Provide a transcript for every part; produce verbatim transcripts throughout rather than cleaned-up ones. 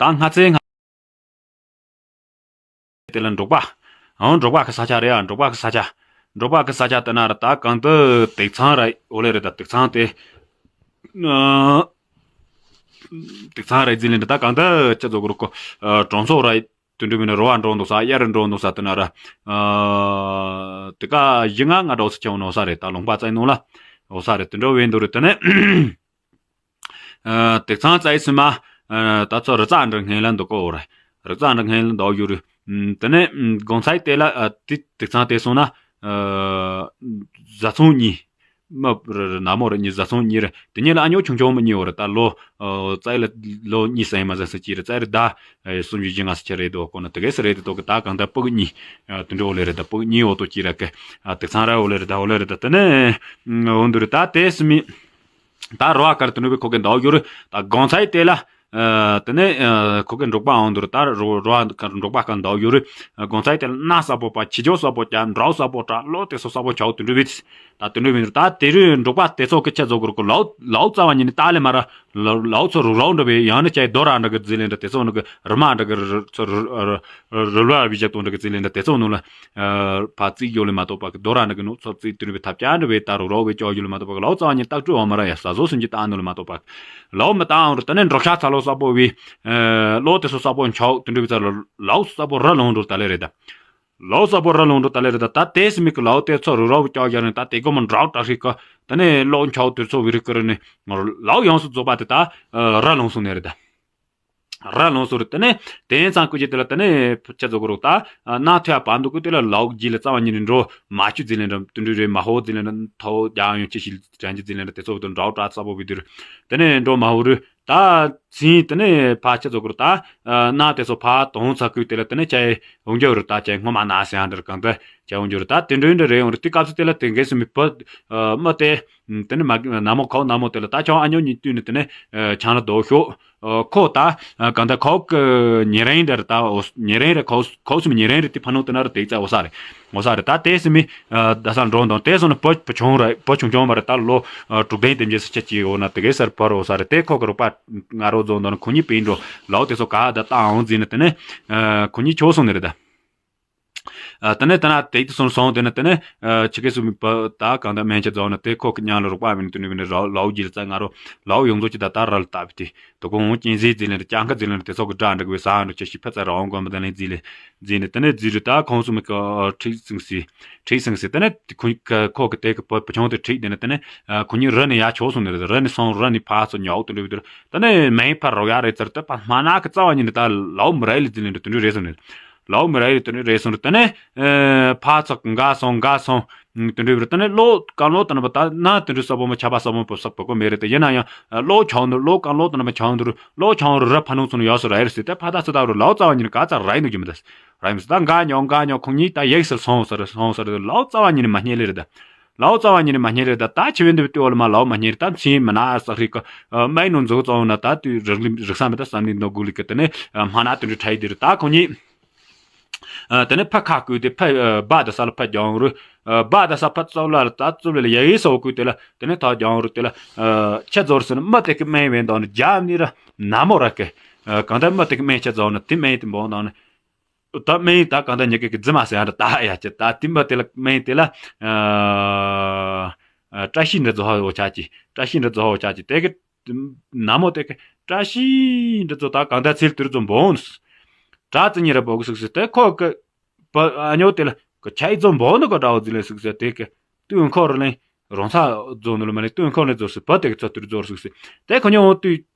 ད་སྔ་ཚེ་སྔ་དེ་ལ་འབྲོག་པ། ཨང་འབྲོག་པ་གི་ས་ཆ་རེད་ཨ། འབྲོག་པ་གི་ས་ཆ། འབྲོག་པ་གི་ས་ཆ་དེ་ན་ར་ད་གང་དུ་དུག་ཚང་ར་འོ་ལེ་རེད། ད་དུག་ཚང་དེ། ཨ། དུག་ཚང་ར་ཟིན་ལེ་འདྲ་ད་གང་དུ་ཅི་ཚོ་གུར་གོ། ཨ། གྲོང་ཚོ་ར། དུད་འགྲོ་མིན་ན་རོ་བ་འགྲོ་འདུག་ས་གཡར་འགྲོ་འདུག་ས་དེ་ན་ར། ཨ། དེ་ཀ་བཞི་ལྔ་ལྔ་འདྲ་འོ་ས་ཆེ་འོ་ནོ་ས་རེད། ད་ལུང་པ་བཙལ་ནོ་ལ་འོ་ས་རེད། དུད་འགྲོ་བས་འདུག་རེད། དེ་ནས། ཨ། དེ་ཚང་བཙལ་ཡིན་སྲིད་མ། ཨ། ད་ཚོ་རི་རྩ་འདྲ་སྔན་ལ་འདུག་གོ་རེད། རི་རྩ་འདྲ་སྔན་ལ་འདུག་ཡོད་རེད། ཨ། དེ་ནས་ཨ། དགོང་ཚལ་དེ་ལ་ཨ། དེ་དེ་ཚང་དེ་སོང་ན། ཨ། བཟའ་ཚང་གཉིས། མི་རེ་རེ་ནག་མོ་རེ་གཉིས། བཟའ་ཚང་གཉིས་རེད། དེ་གཉིས་ལ་ཨ་ཉོ་ཆུང་ཆུང་མི་གཉིས་ཡོད་རེད། ད་ལོ། ཨ། བཙལ་ལ་ལོ་གཉིས་ཙམ་ཡིན་མ་ཟིན་ས་གཅིག་རེད། བཙལ་རེད་ད། ཨ། སུམ་ཅུ་བཞི་ལྔ་ཙམ་ཆེ་རེད་འདུག་གོ་ན་དེ་གས་ས་རེད་དེ་འདུག་གི་ད་གང་ལྟར་ཕྲུ་གུ་གཉིས། ཨ། དུད་འགྲོ་འོ་ལེ་རེད། ད་ཕྲུ་གུ་གཉིས་འོ་ཏོ་གཅིག་རེད་གི། ཨ། དུག་ཚང་ར་འོ་ལེ་རེད། ད་འོ་ལེ་རེད། ད་དེ་ནས་འོ་འདུག་རེད། ད་དེ་སྲིད་མི། ད་རོ་བ་དཀར་དུད་འགྲོ་བས་ཁོ་གི་འདུག་ཡོད་རེད། ད་དགོང་ཚལ་དེ་ལ། ཨ། དེ་ནས་ཨ། ཁོ་གི་འབྲོག་པ་འོང་དུར་ད་རོ་རོ་འབྲོག་པ་ག་འདུག་ཡོད་རེད། དགོང་ཚལ་དེ་ལ་གནའ་ས་པོ་པ་ཁྱི་ཇོ་ས་པོ་ཀྱ་འབྲོག་ས་པོ་ཀྲ་ལོ་དེ་སོ་ས་པོ་ཆའོ་དུད་འགྲོ་བས། ད་དུད་འགྲོ་བས་ད་དེ་རུ་འབྲོག་པ་དེ་ཚོ་གི་ཆ་ཚོ་གུར་གུ་ལའོ་ལའོ་རྩ་བ་ཉིད་ནས་ད་ལེ་མ་ར། ལའོ་ཚོ་རུག་རོག་འདྲ་བས་ཡང་ན་ཆའི་རྡོ་ར་འདྲ་གི་རྫི་ལེ་འདྲ་དེ་ཚོ་ནུ་གི་རི་མ་འདྲ་གི་རི་ཚོ་རུ་རུ་རུ་ལ་བི་ཞག་དོང་འདྲ་གི་རྫི་ལེ་འདྲ་དེ་ཚོ་ནུ་ལ། ཨ། ཕ་རྩིས་ཡོད་ལེ་མ་གཏོགས་པ་གི་རྡོ་ར་འདྲ་གི་ནུ་ཚོ་རྩིས་དུར་བའི་ཐབས་ཅན་འདྲ་བས་ད་རུག་རོག་བས་ཅོ་ཡོད་ལེ་མ་གཏོགས་པ་གི་ལའོ་རྩ་བ་ཉིད་རྟག་སྤྲོད་འོ་མ་ར་ཡ་ས་བཟོ་སུན་གྱི་ད་ནུ་ལེ་མ་གཏོགས་པ་གི་ལའོ་མི་ད་འོང་རུ་ད་ནས་འབྲོག་ཤ་ཚ་ལོ་ས་པོ་བས། ཨ། ལོ་དེ་སོ་ས་པོ་ཆའོ་དུད་འགྲོ་བས་ཚ་ལོ་ལའོ་ས་པོ་ར་ལོང་འགྲོ་ད་ལེ་རེད་ད། ལའོ་ས་པོ་ར་ལོང་འགྲོ་ད་ལེ་རེད་ད། ད་དེ་སྲིད་མི་གི་ལའོ་དེ་ཚོ་རུ་རོག་ཅོག་ཡ་རིང་ད་དེ་གོ་མ་འདྲའོ་དྲག་ཧྲིག་གི། ད་ནས་ལོག་ཆའོ་དུར་ཚོ་བི་རི་ཀི་རི་ནས་ལའོ་ཡོངས་སུ་རྫོགས་པ་དེ་ད་ར་ལོང་སོང་ནས་རེད་ད། ར་ལོང་སོང་རེད། དེ་ནས་དེ་ཚང་ཀུ་ཅི་དེ་ལ་དེ་ནས་ཕུ་ཆ་རྫོགས་གི་རོག་ད་ན་ཐོ་ཡ་བ་འདུག་གི་དེ་ལ་ལའོ་རྗེས་ལ་རྩ་བ་ཉིད་ནས་འགྲོ་མ་བཅུ་རྫི་ལེན་འགྲོ་དུད་འགྲོ་རེ་མ་ཧོ་རྫི་ལེན་འགྲོ་ཐོ་རྒྱ་ཡོང་ཅི་ཞིག་དྲན་གྱི་རྫི་ལེན་འགྲོ་དེ་ཚོ་དུ་འདྲའོ་དྲག་ཚ་པོ་བི་དུར་དེ་ནས་འགྲོ་མ་ཧོ་རུ། ད་ཚིན་དེ་ནས་ཕ་ཆ་ཚོ་གུར་ད་ན་དེ་ཚོ་ཕ་དོང་ཚ་ཀུ་དེ་ལ་དེ་ནས་ཅའི་འོང་རྒྱུ་རུ་ད་ཅའི་སྔོན་མ་ན་སེ་ཡང་འདིར་གང་དུ་ཅའི་འོང་རྒྱུ་རུ་ད་དེ་འདྲ་འདྲ་རེ་འོང་རུ་དེ་སྐབས་སུ་དེ་ལ་དེ་འགས་སུ་མི་བུ་མི་དེ་དེ་ནས་མ་ན་མོ་ཁོ་ན་མོ་དེ་ལ་ད་ཆང་ཨ་ཉོ་གཉིས་བཏུས་ནས་དེ་ནས་ཆང་ལ་རྡོ་ཤོག་ཁོ་ད་གང་ད་ཁོ་གི་ཉེ་རིང་འདིར་ད་ཉེ་རིང་རེ་ཁོ་ཁོ་སུ་མི་ཉེ་རིང་རེ་དེ་ཕ་ནོ་དེ་ན་རུ་དེ་ཙའི་འོ་ས་རེད། ངོ་ས་རེད། ད་དེ་སྲིད་མི་ད་ས་འགྲོ་འདོན་དེ་སོང་ན་བུ་བུ་ཆུང་ར་བུ་ཆུང་ཆུང་མ་རེད། ད་ལོ་དྲུག་ལྡན་དེ་འཇལ་སི་ཆ་གཅིག་འོ་ན་དེ་གའི་སར་བར་འོ་ས་རེད། དེ་ཁོ་གི་རོགས་པ་ང་རོ་རྫོང་འདོན་ཁོ་གཉིས་པིན་འགྲོ་ལའོ་དེ་ཚོ་ག་ད་ལྟ་འོང་རྫིས་ནས་དེ་ནས་ཁོ་གཉིས་ཆོག་སོང་ནི་རེད་ད། དེ་ནས་དེ་ན་དེ་དེ་སོང་སོང་དེ་ནས་དེ་ནས་ཆི་གེ་སུ་མི་བུ་ད་གང་ད་སྨན་ཆ་རྫོང་ན་དེ་ཁོ་གི་ཉང་ལ་རོགས་པ་མིན་ནི་དེ་ནས་མིན་ནི་ལའོ་རྗེས་ལ་ཙ་ང་རོ་ལའོ་ཡོངས་རྫོགས་ཀྱི་ད་ད་ར་ལ་བཏབ་སྟེ། དོ་གོང་ཅན་ཟེ་ཟེ་ལེན་རེ་ཅང་ཁ་ཟེ་ལེན་རེ་དེ་ཚོ་གི་སྒྲ་འདྲ་གི་ས་འདྲ་ཆེ་ཞིག་ཕ་ཚ་ར་འོང་གོམ་དེ་ལེན་ཟེ་ལེ་ཟེ་ནི་དེ་ནས་ཟེ་རུ་ད་ཁོང་སུ་མི་ཁ་ཁྲིག་སིང་སི་ཁྲིག་སིང་སི་དེ་ནས་ཁོ་ཁོ་གི་དེ་གི་བུ་བུ་ཆུང་དེ་ཁྲིག་དེ་ནས་དེ་ནས་ཁོ་གཉིས་རི་ནས་ཡར་ཆོག་སོང་ནི་རེད། རི་ནས་སོང་རི་ནས་ཕར་ཚུར་ཉོག་དེ་འདྲ་བི་དེ་དེ་ནས་མེ་ཕར་རོག་ཡ་རེད་ཙར་དེ་ཕ་མ་ན་གི་རྩ་བ་ཉིད་ནས་ད་ལའོ་མི་ར་ལི་ཟེ་ལེན་རེ་དེ་འདྲ་རེད་སོང་ནི། ལའོ་མི་ར་ཡི་དོན་རེ་སོང་རེ་དེ་ནས་ཕ་ཚག་འགའ་སོང་འགའ་སོང་། དོན་རེ་དེ་ནས་ལོ་གང་ལོ་དེ་ན་པ་ད་ན་དོན་རེ་ས་བོ་མ་ཆ་པ་ས་བོ་པོ་ས་བོ་གོ་མེ་རེ་དེ་ཡིན་ན་ཡང་ལོ་ཆང་དུ་ལོ་གང་ལོ་དེ་ན་པ་ཆང་དུ་ལོ་ཆང་རུ་ར་ཕ་ནུ་ཚོ་ནུ་ཡོ་སོ་ར་ཡེར་སི་དེ་ཕ་ད་སི་ད་རུ་ལའོ་རྩ་བ་ཉིད་ག་ཚ་ར་ཡི་ནུ་རྒྱུ་མི་ད་ར་ཡི་མི་སི་ད་འགའ་ཉོ་འགའ་ཉོ་ཁོང་གཉིས་ད་ཡེག་སི་སོང་སོ་རེ་སོང་སོ་རེ་ལའོ་རྩ་བ་ཉིད་མ་རྙེད་ལེ་རེ་ད། ལའོ་རྩ་བ་ཉིད་ནས་མ་རྙེད་རེད་ད། ད་ཆི་བེན་དུ་བཏུ་བ་ལ་མ་ལའོ་མ་རྙེད་རེད་ད། མཚན་མི་ན་ཨ་ས་ཧྲི་ཀ་མའི་ནོ་འཛུགས་ཙང་ན་ད་དུས་རིག་ལི་རིག་ས་མེད་ད་བསམ་ནི་ནོ་གུ་ལི་ཀ་དེ་ནས་མ་ན་དུ་འདྲི་ཁྲ་ཡི་དེ་རུ་ད་ཁོ་གཉིས། དེ་ནས་ཕ་ཁ་བསྐུལ་ཏེ་ཕ་བ་ད་ས་ལ་ཕ་རྒྱང་རུ། བ་ད་ས་ཕ་ཙོ་ལ་ད་ཙོ་ལ་ཡ་ཡི་ས་བ་བསྐུལ་དེ་ལ་དེ་ནས་ད་རྒྱང་རུ་དེ་ལ་ཆ་རྫོར་སོ་ན་མ་དེ་ཀི་མའི་བེན་དང་ནི་རྒྱ་ནི་ར་ན་མོ་ར་ཀི། གང་ལྟར་མ་དེ་ཀི་མའི་ཆ་རྫོར་ན་དེ་མའི་དེ་འབོང་དང་ནི། ད་སྨན་ད་གང་ལྟར་ཉི་གེ་གི་རྫི་མ་ཟེར་ཡ་འདྲ་ད་ཡ་ཅི་ད་དེ་མ་དེ་ལ་སྨན་དེ་ལ་ཨ་བཀྲ་ཤིས་འདྲ་རྫོགས་ཧ་འོ་ཆ་ཅི་བཀྲ་ཤིས་འདྲ་རྫོགས་ཧ་འོ་ཆ་ཅི་དེ་གི་ན་མོ་དེ་གི་བཀྲ་ཤིས་འདྲ་རྫོགས་ད་གང་ལྟར་ཚིལ་དུར་རྫོགས་འབོན་དྲ་ཙི་ཉི་ར་བོ་གི་སུག་སི་དེ་ཁོ་གི་བ་ཨ་ཉོ་དེ་ལ་གི་ཆ་ཡི་རྫོགས་འབོན་ནི་གོ་འདྲ་བོ་ཟི་ལེ་སུག་སི་དེ་གི་དུས་འཁོར་ལེན་རོང་ཚ་རྫོགས་ནི་ལ་མ་ལེ་དུས་འཁོར་ལེན་རྫོགས་སི་བ་དེ་གི་ཚ་དུར་རྫོགས་སུག་སི་དེ་ཁོ་ཉོ་འོ་དུས།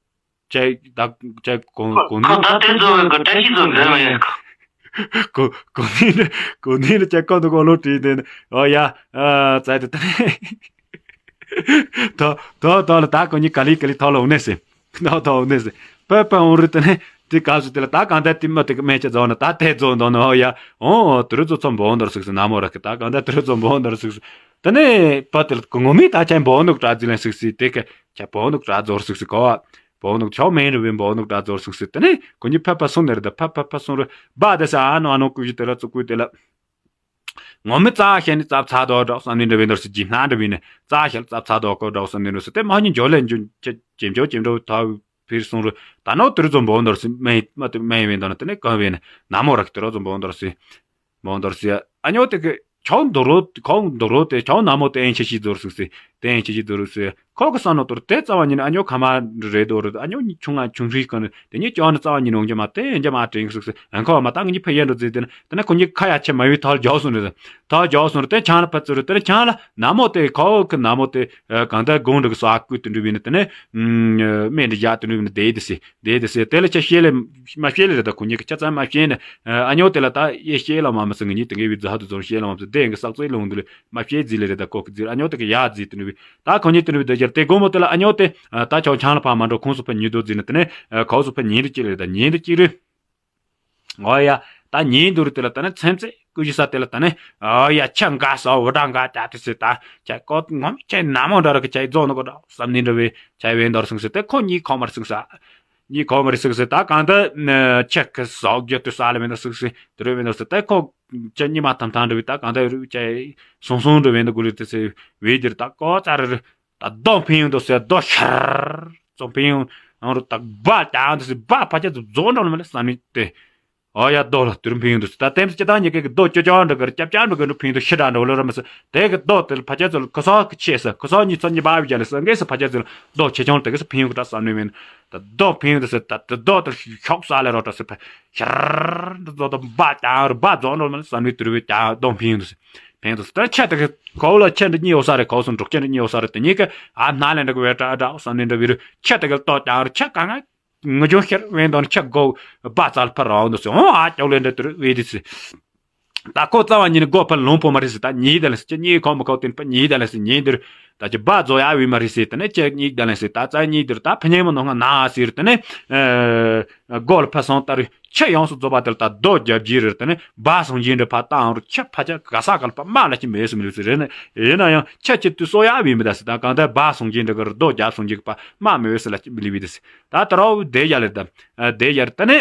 ཅེ་ད་ཅེ་གོ་གོ་ཁོ་ནི་ད་དེ་ཚོ་གི་བཀྲ་ཤིས་ཚོ་འདོན་མ་ཡིན། གོ་གོ་ནི་ནི་གོ་ནི་ནི་ཅེ་ཀོ་འདུག་གོ་ལོ་བྲིས་ཏེ་ཨོ་ཡ་ཨ་ཙའི་དེ་ད་ད་ད་ལ་ད་གོ་ནི་ག་ལི་ག་ལི་ཐོ་ལ་འོ་ནེ་སི་ད་ད་འོ་ནེ་སི་པེ་པེ་འོ་རི་ད་ནི་དེ་ག་སུ་དེ་ལ་ད་གང་ད་དེ་མ་དེ་གི་མེ་ཅེ་ཛོ་ན་ད་དེ་ཛོ་འདོ་ན་ཨོ་ཡ་ཨོ་དུ་རུ་ཛོ་ཚོ་འབོ་འདོར་སུག་སི་ན་མོ་ར་གི་ད་གང་ད་དུ་རུ་ཛོ་འབོ་འདོར་སུག་སི་ད་ནི་པ་དེ་ལ་གོ་ངོ་མི་ད་ཅེ་འབོ་འདུག་ཏྲ་ཛི་ལན་སུག་སི་དེ་གི་ཅེ་འབོ་འདུག་ཏྲ་ཛོར་སུག་སི་གོ། བོ་ནུག་ཆོ་མེན་རུ་བིན་བོ་ནུག་དྲ་ཛོར་སུག་སི་དེ་ནས་ཁོ་གཉིས་ཕ་ཕ་སོང་ནེ་རེ་ད་ཕ་ཕ་ཕ་སོང་རུ་བ་དེ་ས་ཨ་ནོ་ཨ་ནོ་ཀུ་ཞི་དེ་ལ་ཙུ་ཀུ་དེ་ལ་ངོ་མི་རྩ་ཤེ་ནི་རྩ་ཚ་དོ་འགྲོ་བསམ་ནི་འདྲ་བིན་འདྲ་སི་ཇི་སྣ་འདྲ་བིན་ནི་རྩ་ཤེ་ལ་རྩ་ཚ་དོ་ཀོ་འགྲོ་བསམ་ནི་འདྲ་སི་དེ་མ་ཉི་འཇོ་ལེ་འཇུ་ཅེ་ཅེམ་ཅོ་ཅེམ་འགྲོ་ཐ་ ཕིར་སོང་རུ་ད་ནོ་དུ་རུ་ཙོ་འབོ་འདོར་སི་མེ་མ་དུ་མེ་བེན་དོ་ན་དེ་ནས་གང་བེན་ན་མོ་ར་གི་དུ་རུ་ཙོ་འབོ་འདོར་སི་འབོ་འདོར་སི་ཨ་ཉོ་དེ་གི་ཆའོ་འདོ་རོ་ཁའོ་འདོ་རོ་དེ་ཆའོ་ན་མོ་དེ་ཨེན་ཆེ་ཤི་རྫོར་སུག་སི་དེ་ཨེན་ཆེ་ཤི་རྫོར་སི་ཁོ་གི་ས་ནོ་དུ་རུ་དེ་རྩ་བ་ཉིད་ནས་ཨ་ཉོ་ཁ་མ་རེད་དོ་རུ་ཨ་ཉོ་ཆུང་ང་ཆུང་ཧྲི་གི་ནི་དེ་ཉིད་ཅོ་ནི་རྩ་བ་ཉིད་ནས་འོང་རྒྱུ་མ་དེ་ཨེན་རྒྱ་མ་དྲན་སུག་སི་ཨན་ཁོ་མ་ད་ངི་ཕ་ཡན་རུ་ཛི་དེ་ནི་དེ་ནི་ཁོ་ཉིད་ཁ་ཡ་ཆེ་མ་བི་ཐལ་རྒྱོ་སོང་རེད། ད་རྒྱོ་སོང་རེད་དེ་ཆང་ལ་ཕ་ཚུ་རུ་དེ་ནི་ཆང་ལ་ན་མོ་དེ་ཁའོ་གི་ན་མོ་དེ་གང་ལྟར་དགོང་འགྲིག་གི་སོ་ཨ་ཀུ་དེ་འདྲ་བི་ནི་དེ་ནི། སྨན་འདི་བཞག་དུ་ནུས་པའི་ནི་བསྡད་དེ་སི་བསྡད་དེ་སི་དེ་ལ་ཆ་ཤེས་ལེ་མ་ཤེས་ལེ་རེད་ད་ཁོ་གཉིས་ཀྱི་ཆ་ཚང་མ་ཤེས་ནས་ཨ་ཉོ་དེ་ལ་ད་ཡེ་ཤེས་ལ་མ་མི་སི་ངི་གཉིས་དེ་འགའི་བི་རྫ་ཧ་དུ་རྫོང་ཤེས་ལ་མ་མི་སི་དེ་འགའི་ས་གཙོའི་ལུང་དུ་ལེ་མ་ཤེས་རྫི་ལེ་རེད་ད་ཁོ་གི་རྫི་ཨ་ཉོ་དེ་གི་ཡ་རྫི་དུ་ནུས་པའི་ད་ཁོ་གཉིས་དུ་ནུས་པའི་དེ་རྒྱར་དེ་དགོང་མོ་དེ་ལ་ཨ་ཉོ་དེ་ད་ཆོག་ཆང་ལ་ཕ་མ་འགྲོ་ཁོང་སུ་ཕ་ཉིན་དུ་རྫི་ནི་དེ་ནས་ཁའོ་སུ་ཕ་ཉིན་དུ་ཅི་ལེ་རེད་ད་ཉིན་དུ་ཅི་རེད། འོ་ཡ། ད་ཉིན་དུ་རུ་དེ་ལ་ད་ནི་ཚེམ་ཚེ་ཀུ་ཤི་ས་དེ་ལ་ད་ནི་འོ་ཡ་ཆ་འགའ་ས་འོ་འདྲ་འགའ་ད་དེ་སི་ད་ཆ་ཀོ་ངོ་མི་ཆ་ན་མོ་འདྲ་རུ་གི་ཆ་རྫོང་ནོ་གོ་འདྲ་བསམ་ནི་འདྲ་བའི་ཆ་བའི་འདོར་སོང་སི་དེ་ཁོ་གཉིས་ཁོ་མར་སོང་ས། གཉིས་ཁོ་མར་སོང་སི་ད་གང་ད་ཆ་གི་ས་འོ་རྒྱ་དུ་ས་ལ་མེ་འདོར་སོང་སི་དེ་རུ་མེ་འདོར་སི་དེ་ཁོ་ཆ་གཉིས་མ་ཐམ་ཐམ་འདྲ་བའི་ད་གང་ད་རུ་ཆ་སོང་སོང་འདྲ་བའི་འདོར་གུ་རུ་དེ་སི་བའི་འདིར་ད་ཀོ་ཙ་རུ་རུ། ད་རྡོ་འཕེན་ཡོང་དུ་ཟེར་རྡོ་ཤར་ཙོ་འཕེན་ཡོང་ཨང་རུ་ད་སྦ་ཀྱང་དུ་ཟེར་སྦ་ཕ་ཆ་ཙོ་རྫོགས་འགྲོ་ལ་མ་ལ་བསམ་ནི་དེ། ཨོ་ཡ་རྡོ་ལ་དུར་འཕེན་ཡོང་དུ་ཟེར་ད་ཏེམ་སི་ཅི་ད་ཉི་ཀེ་གི་རྡོ་ཅོ་ཅོ་འགྲོ་གི་ར་ཀྱབ་ཀྱབ་འགྲོ་གི་འགྲོ་འཕེན་དུ་ཤི་དྲག་འགྲོ་ལ་ར་མ་ཟེར་དེ་གི་རྡོ་དེ་ལ་ཕ་ཆ་ཙོ་ལ་ཁོ་ས་གི་ཆེ་ཟེར་ཁོ་ས་གཉིས་ཚོ་གཉིས་སྦ་བི་ཅ་ལ་ཟེར་ངེས་སི་ཕ་ཆ་ཙོ་ལ་རྡོ་ཆེ་ཆུང་དེ་གི་སི་འཕེན་ཡོང་གི་ད་བསམ་ནི་མིན། ད་རྡོ་འཕེན་ཡོང་དུ་ཟེར་ད་དེ་རྡོ་དེ་ཤོག་ས་ལ་རོ་ད་ཟེར་ཕ་ཤར་དུ་རྡོ་དེ་སྦ་ཀྱང་རུ་སྦ་རྫོགས་འགྲོ་ལ་མ་ལ་བསམ་ནི་དུར་བི་ཀྱང་རྡོ་འཕེན་ཡོང་དུ་ཟེར། ཕན་ཐོགས་སུ་ད་ཆ་དེ་ག་གོ་ལ་ཆ་འདི་གཉིས་ཡོད་ས་རེད་གོ་སོང་འབྲོག་ཆ་འདི་གཉིས་ཡོད་ས་རེད་དེ་གཉིས་ཀ་ཨ་སྣ་ལེན་འདྲ་གི་བས་དྲ་དྲ་བསམ་ནས་འདྲ་བི་རུ་ཆ་དེ་ག་ལ་ཏོག་ཀྱང་རུ་ཆ་ག་ང་ངུ་ཆུང་ཤར་བན་དོན་ཆ་གོ་སྦ་ཙལ་ཕ་རང་འདུག་སེ་འོང་ཨ་ཀྱོག་ལེན་འདྲ་དུ་རུ་བས་དེ་སི། ད་ཁོ་རྩ་བ་ཉིད་ནས་སྒོ་ཕར་ལོང་ཕོ་མ་རེད་སི་ད་གཉིས་ད་ལེན་སི་ཆ་གཉིས་ཁོ་མ་ཁོ་དེ་ཕ་གཉིས་ད་ལེན་སི་གཉིས་འདིར་ད་ཅི་སྦ་རྫོགས་ཡ་བི་མ་རེད་སི་ད་ནས་ཆ་གཉིས་ད་ལེན་སི་ད་རྩ་གཉིས་འདིར་ད་ཕ་ཉེ་མ་ནོ་ང་ན་ཟེར་ད་ནས་སྒོ་ལ་ཕ་སོང་ད་རུ། ཆ་ཡོངས་སུ་རྫོགས་པ་དེ་ལ་ད་རྡོ་རྒྱབ་ཀྱི་རེད་དེ་ནི་སྦ་སོང་གྱིན་འདྲ་ཕ་བཏང་རུ་ཆ་ཕ་ཆ་ག་ས་ག་ལ་ཕ་མ་ལ་ཅི་མེད་སུ་མི་ལུས་སུ་རེད་ནི་ཡིན་ན་ཡང་ཆ་ཆི་དུས་སོ་ཡ་བི་མི་ད་སི་ད་གང་ལྟར་སྦ་སོང་གྱིན་འདྲ་གི་རྡོ་རྒྱབ་སོང་གྱི་ཕ་མ་མི་འོས་སུ་ལ་ཅི་མི་ལུས་བི་ད་སི་ད་ད་རོ་བདེ་རྒྱ་ལེ་ད་བདེ་རྒྱ་རེད་དེ་ནི་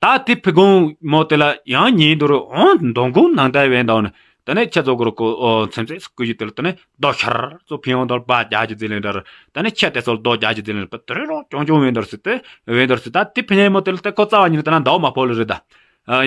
ད་དེ་ཕི་གུང་མོ་དེ་ལ་ཡང་ཉིན་དུ་རུ་འོང་མདོ་གུང་ནང་ད་བས་འདའོ་ནི། ད་ནི་ཆ་ཚོ་གུ་རུ་ཀོ་ཨོ་ཚེམ་ཚེ་སྐུ་ཡི་དེ་ལ་ད་ནི་རྡོ་ཤར་ཚོ་ཕིང་འོང་དོར་སྦ་རྒྱ་ཀྱི་ཛི་ལེན་འདྲ་རུ་ད་ནི་ཆ་དེ་ཚོ་རྡོ་རྒྱ་ཀྱི་ཛི་ལེན་པ་དེ་རེ་རོ་ཅོང་ཅོང་བེན་དོར་སི་ཏེ་བེན་དོར་སི་ད་དེ་ཕི་ཉེ་མོ་དེ་ལ་ཏེ་ཁོ་རྩ་བ་ཉིད་ནས་ད་ན་འདའོ་མ་ཕོ་ལ་རེད་ད།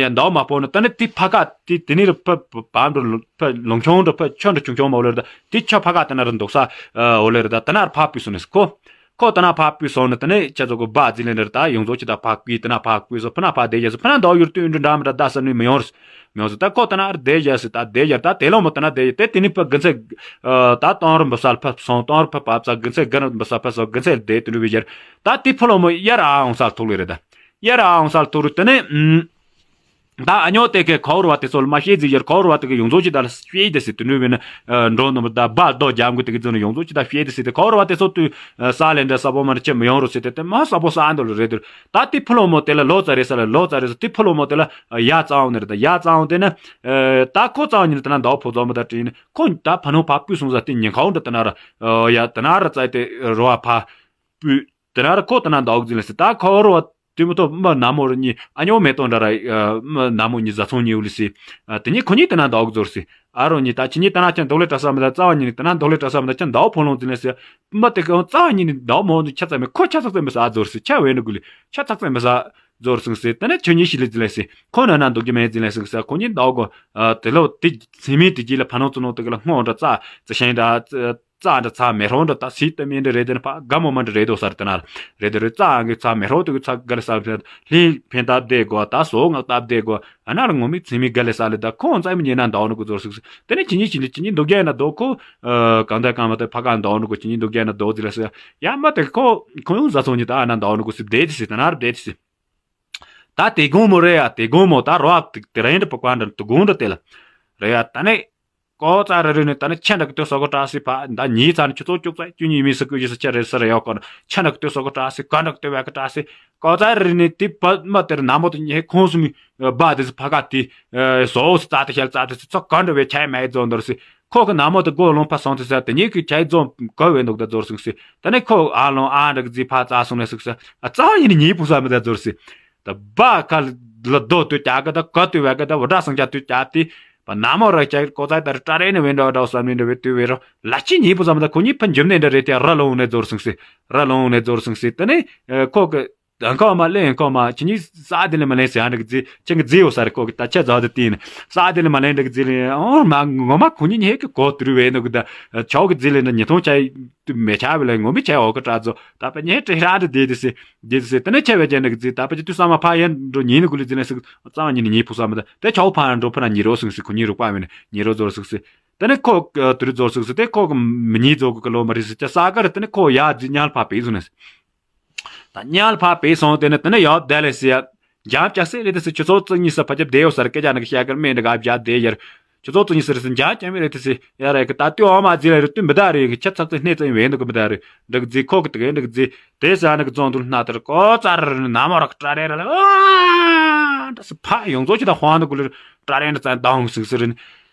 ཡ་འདའོ་མ་ཕོ་ནི་ད་ནི་དེ་ཕ་ཀ་དེ་དེ་ནི་རུ་ཕ་བམ་འགྲོ་ཕ་ལོང་ཆུང་འགྲོ་ཕ་ཆོ་འགྲོ་ཆུང་ཆུང་མ་འོ་ལེ་རེད་ད་དེ་ཆ་ཕ་ཀ་ད་ན་རུ་འདུག་ས་འོ་ལེ་རེད་ད་ད་ན་རུ་ཕ་པི་སོ་ནི་སི་ཁོ། ཁོ་ད་ན་ཕ་བུ་སོང་ནི་ད་ནི་ཁྱེད་ཚོ་གི་སྦ་ཛི་ལེ་འདིར་ད་ཡོངས་རྫོགས་ཅི་ད་ཕ་བུ་ད་ན་ཕ་བུ་སོ་ཕ་ན་ཕ་དེ་རྒྱ་སོ་ཕ་ན་འདའོ་ཡུར་དུ་འདྲ་འདྲ་མི་འདྲ་ས་ནུས་མི་ཡོང་རུ་མི་ཡོང་སོ་ད་ཁོ་ད་ན་དེ་རྒྱ་སི་ད་དེ་རྒྱ་ད་དེ་ལོ་མོ་ད་ན་དེ་དེ་དེ་ནི་ཕ་དགུན་ཚེ་ད་གཏོང་རུ་འབུ་སལ་ཕ་སོང་གཏོང་རུ་ཕ་བབ་ས་དགུན་ཚེ་དགུན་འབུ་སལ་ཕ་སོ་དགུན་ཚེ་དེ་དུ་འདྲ་བི་རྒྱ་ད་དེ་ཕ་ལོ་མོ་ཡར་ཨ་འོང་སལ་ཐུག་ལེ་རེད་ད་ཡར་ཨ་འོང་སལ་ཐུག་རུ་ད་ནི། ད་ཨ་ཉོ་དེ་གའི་ཁོ་རུ་བ་དེ་ཚོ་ལ་མ་ཤེས་ཟིག་ཡར་ཁོ་རུ་བ་དེ་གའི་ཡོངས་རྫོགས་ཅི་ད་ལ་ཤེས་དེ་སི་དུ་ནུས་བས་ན་འགྲོ་ནུ་མ་ད་སྦ་རྡོ་རྒྱབ་གུ་དེ་གའི་ཚོ་ནི་ཡོངས་རྫོགས་ཅི་ད་ཤེས་དེ་སི་དེ་ཁོ་རུ་བ་དེ་ཚོ་དུ་ས་ལེ་འདྲ་ས་པོ་མ་ནི་ཆེ་མི་ཡོང་རུ་སི་དེ་དེ་མ་ས་པོ་ས་འདོ་ལ་རེད་དུ་ད་དེ་ཕུ་ལོ་མོ་དེ་ལ་ལོ་ཙ་རེ་ས་ལ་ལོ་ཙ་རེ་ས་དེ་ཕུ་ལོ་མོ་དེ་ལ་ཡ་ཙའང་ནི་རེད་ད་ཡ་ཙའང་དེ་ན་ད་ཁོ་ཙའང་ཉིན་ད་ན་འདའོ་ཕོ་ཙོ་མ་ད་དྲིན་ཁོ་ད་ཕ་ནོ་ཕ་པུས་སོང་ས་དེ་ཉིན་ཁའོ་འདྲ་ད་ན་ར་ཡ་ད་ན་ར་ཙ་དེ་རོ་བ་ཕ་པུས། དེ་ན་ར་ཁོ་དེ་ན་འདའོ་གི་ཟིན་ལ་སི་ད་ཁོ་རོ་བ་དེ་མོ་ཐོ་མ་ན་མོ་ར་གཉིས་ཨ་ཉོ་མེ་ཏོ་འདྲ་ར་མ་ན་མོ་གཉིས་བཟའ་ཚང་གཉིས་འུ་ལི་སི། དེ་གཉིས་ཁོ་གཉིས་དེ་ན་འདའོ་གི་ཟོར་སི། ཨ་རོ་གཉིས་ད་ཁྱེད་གཉིས་དེ་ན་ཁྱེད་འདོག་ལེ་བྲ་ས་མི་ད་རྩ་བ་གཉིས་ནི་དེ་ན་འདོག་ལེ་བྲ་ས་མི་ད་ཁྱེད་འདའོ་ཕོ་ལོང་ཟིན་ལ་སི། མ་དེ་ཁོ་རྩ་བ་གཉིས་ནི་འདའོ་མོ་ནི་ཆ་ཚ་མེ་ཁོ་ཆ་ཚ་ཚ་མེ་ས་ཟོར་སི་ཆ་བས་ནི་གུ་ལི་ཆ་ཚ་ཚ་མེ་ས་ཟོར་སོང་སི་དེ་ན་ཁྱོད་གཉིས་ཤི་ལི་ཟིན་ལ་སི་ཁོ་ན་ན་འདུག་གི་མེད་ཟིན་ལ་སི་ཁོ་གཉིས་འདའོ་གོ། དེ་ལོ་དེ་སེ་མི་དེ་གྱིས་ལ་ཕ་ནོ་ཙུ་ནོ་དེ་གི་ལ་སྔོ་འདྲ་རྩ་རྩི་ཤིང་འདྲ། རྩ་འདྲ་ཚ་མེ་རོ་འདྲ་ད་སི་ཏི་མི་འདྲ་རེད་དེ་ན་ཕ་དགའ་མོ་མ་འདྲ་རེད་དོ་སར་དེ་ན་རེད་དེ་རེད་རྩ་ཨང་གི་ཚ་མེ་རོ་དེ་གི་ཚ་ག་ལེ་ས་ལེ་ལྷིང་ཕན་སྟབས་བདེ་གོ་ད་སོ་ངག་སྟབས་བདེ་གོ་ཨ་ན་ར་ངོ་མི་ཚི་མི་ག་ལེ་ས་ལེ་ད་ཁོང་ཚ་མི་ཉེ་ན་འདའོ་ནོ་གོ་ཚོར་སུག་སི་དེ་ནས་ཅི་ཉི་ཅི་ཉི་ཅི་ཉི་འདུག་རྒྱ་ན་འདོག་ཁོ་གང་ད་གང་མ་ད་ཕ་ག་འདའོ་ནོ་གོ་ཅི་ཉི་འདུག་རྒྱ་ན་འདོག་ཟི་ལེ་སི་ཡ་མ་དེ་ཁོ་ཁོ་ཡོང་ཟ་ཚོང་ཉི་ད་ཨ་ན་འདའོ་ནོ་གོ་སི་བདེ་དེ་སི་དེ་ན་ར་བདེ་དེ་སི། ད་དེ་དགོང་མོ་རེད་ཡ་དེ་དགོང་མོ་ད་རོ་ཨ་དེ་རེད་འདྲ་པ་ཀ་འདྲ་དེ་དགོང་འདྲ་དེ་ལ་རེད་ཡ་ད་ནས། ཀོ་ཙ་རེ་རེ་ནས་ད་ནི་ཆ་འདྲ་གི་དུས་སོ་གོ་བཀྲ་སི་ཕ་ད་ཉིས་ཚ་ནི་ཆུ་ཚོད་བཅུ་ཚ་བཅུ་གཉིས་མི་སི་ཀུ་ཡི་སི་ཆ་རེ་སི་རེ་ཡོ་ཀོ་ན་ཆ་འདྲ་གི་དུས་སོ་གོ་བཀྲ་སི་ཀ་འདྲ་གི་དུས་བས་གི་བཀྲ་སི། ཀོ་ཙ་རེ་རེ་ནས་དེ་པ་མ་དེར་ན་མོ་དེ་ཉེ་ཁོང་སུ་མི་བ་དེ་སི་ཕ་ག་དེ་སོ་སི་ཙ་དེ་ཤལ་ཙ་དེ་སི་ཚོ་ཀ་འདྲ་བས་ཆ་མ་ཡི་ཛོ་འདོར་སི་ཁོ་གི་ན་མོ་དེ་སྒོ་ལོང་ཕ་སོང་དེ་སི་དེ་ཉེ་གི་ཆ་ཡི་ཛོ་ག་བས་འདུག་ད་ཛོར་སི་སི་ད་ནི་ཁོ་ཨ་ལོང་ཨ་འདྲ་གི་ཛི་ཕ་ཙ་སོང་ནས་སི་སི་ཨ་ཙ་ཡི་ནི་ཉེ་པུ་ས་མི་ད་ཛོར་སི་ད་བ་ཁ་ལ་རྡོ་དུས་ཀྱ་གི་ད་ཀ་དུས་བས་གི་ད་བ་འདྲ་སང་ཀྱ་དུས་ཀྱ་དེ། པ་ན་མོ་ར་ཅག་ཀོ་ཙ་ད་ར་ཏྲ་རེ་ནི་བེན་འདྲ་འདྲ་བསམ་ནི་འདྲ་བའི་དུས་བེ་རོ་ལ་ཅི་ཉིས་པོ་ཙམ་ད་ཁོ་གཉིས་ཕ་འཇུམ་ནས་འདྲ་རེད་དེ་ར་ལོང་ནས་རྫོར་སོང་སི། ར་ལོང་ནས་རྫོར་སོང་སི། དེ་ནས་ཁོ་གི་ཨ་ཁོ་མ་ལེན་ཁོ་མ་ཁྱེད་གཉིས་ས་དེ་ལས་མ་ལེན་ཟེར་ཡང་འདྲ་གི་རྫི་ཁྱེད་ཀྱི་རྫི་ཡོད་ས་རེད། ཁོ་གི་ད་ཆ་ཛ་དེ་བལྟས་ནས་ས་དེ་ལས་མ་ལེན་འདྲ་གི་རྫི་ལས་ཨོ་མ་ངོ་མ་ཁོ་གཉིས་ཉེ་གི་གོ་དུ་རུ་བས་ནོ་གི་ད་ཆའོ་གི་རྫི་ལས་འདྲ་ཉི་ཐོང་ཆ་དུ་མེ་ཆ་བས་ལས་ངོ་མི་ཆ་ཡོད་གི་དྲ་ཛོ་ད་པ་ཉེ་དྲི་ཧྲ་འདྲ་དེ་དེ་སི་དེ་དེ་སི་དེ་ནས་ཆ་བས་ཅན་འདྲ་གི་རྫི་ད་པ་ཅི་དུ་ས་མ་ཕ་ཡན་འགྲོ་ཉིན་ནི་གུ་ལི་རྫི་ལས་སི་གཙང་ཉིན་ནི་ཉིས་ཕུ་ས་མ་ད་དེ་ཆའོ་ཕ་འགྲོ་ཕ་ན་ཉི་རོ་སོང་སི་ཁོ་གཉིས་རུ་པ་མེ་ནི་ཉི་རོ་ཛོར་སོང་སི། དེ་ནས་ཁོ་དུ་རུ་ཛོར་སོང་སི་དེ་ཁོ་གི་མི་ཉིས་ཛོ་གི་ལོ་མ་རི་སི་ཅ་ས་གར་དེ་ནས་ཁོ་ཡ་རྫི་ཉལ་ཕ་པེ་སོང་ནས། ད་དམྱལ་ཕ་བས་སོང་། དེ་ནས་དེ་ནས་ཡོད་བསྡད་ལས་སི་ཡ། འཇམ་ཅག་སེ་རེད་དེ་སི་ཆུ་ཚོད་བཅུ་གཉིས་སི་ཕ་ཁྱབ་བསྡད་ཡོད་ས་རེད། སྐད་ཆ་ནི་གི་བཤད་ཀར་སྨན་འདྲ་ག་བཞག་བསྡད་ཡར། ཆུ་ཚོད་བཅུ་གཉིས་སི་རེད་སི་འཇམ་ཅག་མི་རེད་དེ་སི་ཡ་རེད་གི་ད་ལྟོས་འོ་མ་རྫི་ལ་རེད་ལྟོས་མི་ད་རེད་གི་ཆ་ཚག་ཚི་སྣེ་ཙི་བས་འདུག་གི་མི་ད་རེད་འདྲ་གི་རྫི་ཁོ་གི་དེ་གི་འདྲ་གི་རྫི་དེ་ས་ནི་གི་རྫོང་དུ་སྣ་ཐར་ཀོ་ཙར་ན་མོ་ར་ཀི་ཏྲ་རེ་ར་ལ་ཨ་འདྲ་སི་ཕ་ཡོངས་རྫོགས་ཅི་ད་དཔང་འདུག་གི་ལ་ཏྲ་རེ་འདྲ་ཙ་འདང་སིང་སི་རེད།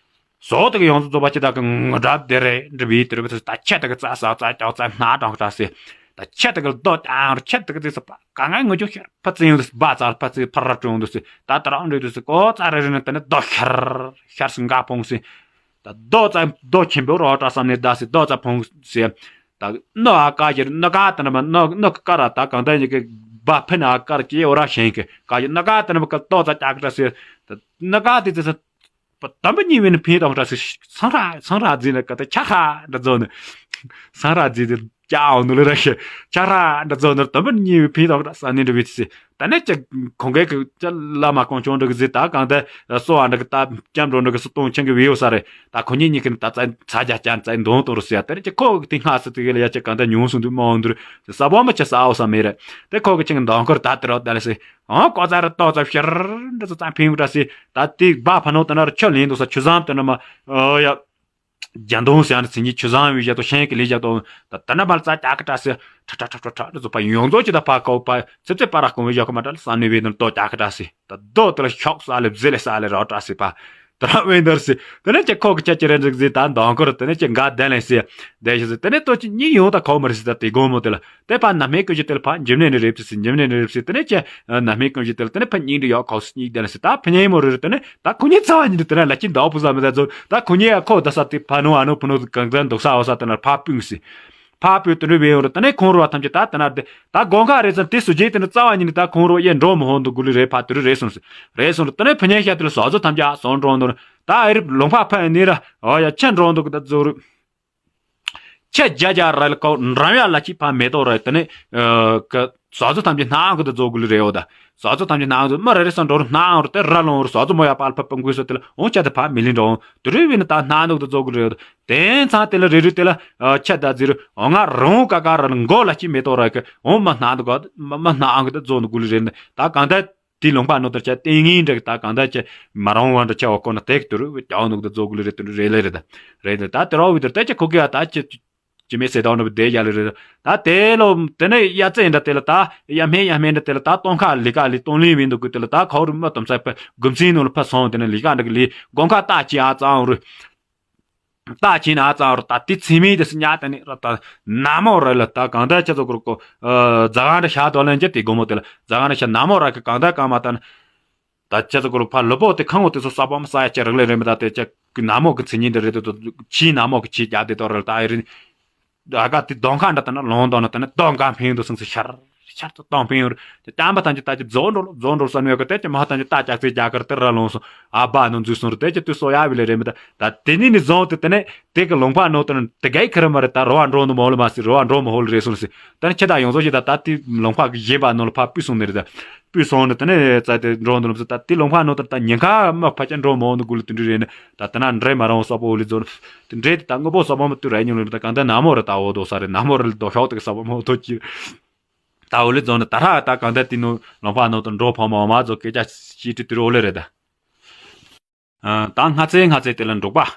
ཟོག་དེ་གི་ཡོངས་སུ་རྫོགས་པ་ཅི་དག་གི་ངུ་སྒྲ་དེ་རེད་འདྲི་བའི་དེ་རུ་བས་ད་ཆེ་དེ་གི་རྩ་ས་རྩ་ཀྱག་རྩ་སྣ་དྲངས་ཀྱག་སི། ད་ཆེ་དེ་གི་རྡོ་ཀྱང་ཆེ་དེ་གི་རྩི་ས་པ་ག་ང་ངུ་ཅུང་ཤར་ཕ་ཙི་ཡོང་དུ་སི་སྦ་ཙར་ཕ་ཙི་ཕར་ར་ཀྲོང་དུ་སི་ད་ད་རང་འདྲི་དུ་སི་ཀོ་ཙ་རེ་རེ་ནི་དེ་ནི་རྡོ་ཤར་ཤར་སི་འགའ་ཕོངས་སི། ད་རྡོ་ཙ་རྡོ་ཆེན་པོ་རོ་ཏྲ་བསམ་ནི་ད་སི་རྡོ་ཙ་ཕོངས་སི། ད་སྣོ་ཨ་ཀ་ཡིར་སྣོ་ཀ་དེ་ནི་མ་སྣོ་སྣོ་ཀ་ར་ད་གང་ད་ཡི་གི་སྦ་ཕི་ནི་ཨ་ཀར་ཀྱི་འོ་ར་ཞེང་གི་ཀ་ཡིར་སྣོ་ཀ་དེ་ནི་མ་ཀ་རྡོ་ཙ་ཀྱག་ཀྲ་སི། ད་སྣོ་ཀ་དེ་ཙི་ས། པ་དམ་པ་གཉིས་བས་ནི་ཕན་ཐོགས་འདྲ་སི་སང་ར་སང་ར་རྫི་ནི་ཀ་ཏ་ཆ་ཧྲ་འདྲ་རྫོ་ནི། སང་ར་རྫི་དེ་ཀྱ་འོ་ནུ་ལི་ར་ཤི་ཆ་ཧྲ་འདྲ་རྫོ་ནི་དམ་པ་གཉིས་བས་ཕན་ཐོགས་འདྲ་ས་ནི་འདྲ་བས་སི། ད་ནི་ཅི་ཁོང་གི་གི་ཅི་བླ་མ་གོང་ཆུང་འདྲ་གི་ཟི་ད་གང་ད་སོ་བ་འདྲ་གི་ད་སྐྱམ་འགྲོ་འདྲ་གི་སི་སྟོང་ཆེན་གི་བས་ཡོད་ས་རེད། ད་ཁོ་གཉིས་གཉིས་ཀི་ནི་ད་ཚ་ཚ་རྒྱ་ཅན་ཚ་འདོང་གཏོང་རུ་སི་ཡ་ད་ནི་ཅི་ཁོ་གི་དེ་སྔ་སི་དེ་གི་ལ་ཡ་ཅི་གང་ད་ཉུང་སུ་འདུག་མ་འོང་འདུག་ས་བོ་མ་ཅི་ས་འོ་ས་མེད་རེད། དེ་ཁོ་གི་ཅི་གི་འདང་ཁུར་ད་དེ་རོ་ད་ལ་སི། ཨང་ཀོ་ཙ་ར་ཏོ་ཙ་ཤར་འདྲ་ཙ་ཙ་ཕིང་འདྲ་སི། ད་ཏི་སྦ་ཕ་ནོ་ཏ་ན་ར་ཆོ་ལིན་དུ་ས་ཆུ་ཟམ་ཏ་ན་མ་ཨ་ཡ། རྒྱ་མདོང་སི་ཡང་ཚིན་གྱི་ཆུ་ཟམ་བི་ཞག་ཏོ་ཤན་གི་ལི་ཞག་ཏོ། ད་ཏ་ན་མ་ཙ་ཀྱ་ཀ་ཏྲ་སི་ཁྲ་ཁྲ་ཁྲ་ཁྲ་ཁྲ་འདྲ་ཙ་པ་ཡོངས་རྫོགས་ཅི་ད་ཕ་ཀོ་པ་ཚེ་ཚེ་པ་ར་ཀོང་བི་ཞག་ཀ་མ་ཏྲ་ལ་ས་ནི་བི་ནོ་ཏོ་ཀྱ་ཀ་ཏྲ་སི། ད་རྡོ་དེ་ལ་ཤོག་ས་ལེ་བཟི་ལེ་ས་ལེ་རོ་ཏྲ་སི་པ། ད་ར་ཝེན་དར་སི། དེ་ནས་ཅི་ཁོ་གི་ཆ་ཅི་རེ་འགྲིག་ཟི་ད་འདང་ཁུར་དེ་ནས་ཅི་འགའ་དེ་ལེ་སི། དེ་ཤི་སི་དེ་ནས་ཏོ་ཅི་གཉིས་ཡོང་ད་ཁོ་མ་རེ་སི་ད་དེ་དགོང་མོ་དེ་ལ། དེ་ཕ་ན་མེ་ཀུན་གྱི་དེ་ལ་ཕ་འཇིམ་ནེ་ནི་རེབ་སི་སི་འཇིམ་ནེ་ནི་རེབ་སི་དེ་ནས་ཅི་ན་མེ་ཀུན་གྱི་དེ་ལ་དེ་ནས་ཕ་གཉིས་འདི་ཡོག་ཁོ་སི་གཉིས་དེ་ལ་སི་ད་ཕ་ཉེ་མོ་རེ་རེ་དེ་ནས་ད་ཁོ་གཉིས་ཚ་བ་གཉིས་དེ་ནས་ལ་ཅི་འདའ་བུ་ཟ་མི་ད་ཛོ་ད་ཁོ་གཉིས་ཡ་ཁོ་ད་ས་དེ་ཕ་ནོ་ཨ་ནོ་ཕུ་ནོ་གང་གང་འདུག་ས་འོ་ས་དེ་ན་ཕ་སྤུན་སི། ཕ་བུ་དུ་ནུ་བེ་ཡོང་རུ་དེ་ནས་ཁོང་རུ་བ་ཐམས་ཅད་ད་དེ་ན་དེ་ད་དགོང་ཁ་རེ་ཙམ་དེ་སུ་རྗེས་དེ་ནི་རྩ་བ་ཉིད་ནི་ད་ཁོང་རུ་ཡེ་འགྲོ་མི་ཧོན་དུ་གུ་ལི་རེ་ཕ་དུ་རུ་རེ་སོང་སི་རེ་སོང་རུ་དེ་ནས་ཕུ་ཉེ་ཤ་དེ་ལ་ཟོ་ཟོ་ཐམས་ཅད་ཨ་སོང་འགྲོ་འདུག་ད་ཨེ་རི་ལུང་ཕ་ཕ་ནི་ར་ཨོ་ཡ་ཆེ་འགྲོ་འདུག་ད་ཛོ་རུ་ཆེ་རྒྱ་རྒྱ་ར་ལ་ཀོ་འགྲམ་ཡ་ལ་ཅི་ཕ་མེ་ཏོག་ར་དེ་ནས་ཀ་ཟོ་ཟོ་ཐམས་ཅད་སྣང་གི་ད་ཛོ་གུ་ལི་རེ་ཡོ་ད་ཟོ་ཟོ་ཐམས་ཅད་སྣང་གི་མ་རེ་རེ་སོང་འགྲོ་རུ་སྣང་རུ་དེ་ར་ལོང་རུ་ཟོ་ཟོ་མོ་ཡ་པ་ལ་ཕ་ཕ་འགུལ་སོ་དེ་ལ་འོང་ཆ་དེ་ཕ་མི་ལི་འགྲོ་འོང་དུ་རུ་བི་ནི་ད་སྣང་འདུག་ད་ཛོ་གུ་ལི་རེ་ཡོ་ད། དེ་ཚང་དེ་ལ་རེ་རེ་དེ་ལ་ཆ་ད་ཟེར་འོ་ང་རང་ཀ་ཀ་ར་ལ་མགོ་ལ་ཅི་མེ་ཏོག་ར་ཀི་འོ་མ་སྣང་འདུག་ག་མ་མ་སྣང་གི་ད་ཛོ་ནི་གུ་ལི་རེ་ནི་ད་གང་ད་དེ་ལུང་པ་ནོ་དར་ཆ་ཏིང་ངིན་འདྲ་ད་གང་ད་ཆ་མ་རང་བ་འདྲ་ཆ་བ་ཀོ་ན་དེག་དུ་རུ་ཀྱའོ་ནུག་ད་ཛོ་གུ་ལི་རེ་དུ་རེ་ལེ་རེ་ད་རེ་ད་ད་དེ་རོ་བི་དར་ད་ཆ་ཁོ་གི་ཡ་ད་ཆ་ཅི་མེ་སེ་དོ་ནུ་བི་དེ་ཡ་ལེ་རེ་ད་དེ་ལོ་དེ་ནས་ཡ་ཙེ་འདྲ་དེ་ལ་ད་ཡ་མེ་ཡ་མེ་འདྲ་དེ་ལ་ད་སྟོང་ཁ་ལི་ཀ་ལི་སྟོང་ལི་བི་འདུག་གི་དེ་ལ་ད་ཁོ་རུ་མ་དོམ་ཚ་ཕ་གུམ་སིན་ནུ་ལ་ཕ་སོང་དེ་ནས་ལི་ཀ་འདྲ་གི་ལི་དགོང་ཁ་ད་ཅི་ཨ་ཙང་རུ། ད་ཁྱེད་ན་ཙང་རུ་ད་དེ་ཚེ་མི་དེ་སི་ཉག་ད་ནི་ར་ད་ན་མོ་ར་ལ་ད་གང་ད་ཆ་ཚོ་གུར་ཀོ་ཛ་གང་ར་ཤ་དོ་ལན་ཅེ་དེ་གོ་མོ་དེ་ལ་ཛ་གང་ར་ཤ་ན་མོ་ར་གི་གང་ད་གང་མ་ད་ན་ད་ཆ་ཚོ་གུར་ཕ་ལོ་པོ་དེ་ཁང་འོ་དེ་ཚོ་ས་པོ་མ་ས་ཡ་ཆ་རག་ལེ་རེ་མི་ད་དེ་ཆ་ན་མོ་གི་མཚན་ཉིད་དེ་རེད་དེ་ཆི་ན་མོ་གི་ཆི་རྒྱ་དེ་དོ་ར་ལ་ད་ཨེ་རིན། ཨ་ག་དེ་གདོང་ཁ་འདྲ་ད་ན་ལོང་དོ་ན་ད་ན་གདོང་གང་ཕིང་དུ་སོང་ཚེ་ཤར། ཤར་དུ་གཏོང་ཕིང་རུ། དེ་ཅམ་པ་ཐམས་ཅད་ད་ཅི་རྫོགས་འགྲོ་ལོ་རྫོགས་འགྲོ་ས་ནུས་ཀ་དེ་ཅི་མ་ཐམས་ཅད་ད་ལྕགས་ཚེ་རྒྱ་གར་དེ་ར་ལོང་སོང་ཨ་བ་ནོ་འཛུལ་སོང་རུ་དེ་ཅི་དུས་སོ་ཡ་བི་ལེ་རེ་མི་ད་ད་དེ་ནི་ནི་རྫོང་དེ་དེ་ནས་དེ་གི་ལུང་པ་ནོ་དེ་ནི་དེ་གའི་ཁི་རི་མ་རེ་ད་རོ་བ་འགྲོ་ནོ་མོ་ལ་མ་སི་རོ་བ་འགྲོ་མོ་ཧོ་ལ་རེ་སོང་སི་ད་ནི་ཁྱེད་ད་ཡོངས་རྫོགས་ཞིག་ད་ད་དེ་ལུང་པ་གི་གཞན་པ་ནོ་ལ་ཕ་པུས་སོང་ནི་རེ་ད་པུས་སོང་ནི་དེ་ནི་ཙ་དེ་འགྲོ་ནོ་ལ་སི་ད་དེ་ལུང་པ་ནོ་དེ་ད་ཉེན་ཁ་མ་ཕ་ཅན་འགྲོ་མོ་ནི་གུ་ལ་དུ་འདྲི་རེ་ནི་ད་དེ་ན་འདྲེ་མ་རང་སོ་པོ་ཧོ་ལི་རྫོང་དེ་འདྲེ་དེ་ད་དངོས་པོ་སོ་པོ་མ་དུ་ར་ཉུང་ལ་ད་གང་ད་ན་མོ་རེ་ད་འོ་དོ་ས་རེ་ན་མོ་རེ་ལ་དོ་ཤོག་དེ་གི་སོ་པོ་མ་དོ་ཅི། ད་འོ་ལེ་རྫོང་ནི་ད་ར་ད་གང་ད་ཏི་ནུ་ལོང་པ་ནོ་དང་འགྲོ་ཕོ་མོ་མ་ཛོ་སྐད་ཆ་ཤི་ཏི་ཏི་རོ་ལེ་རེ་ད། ཨ་ད་སྔ་ཚེ་སྔ་ཚེ་དེ་ལ་འབྲུག་པ་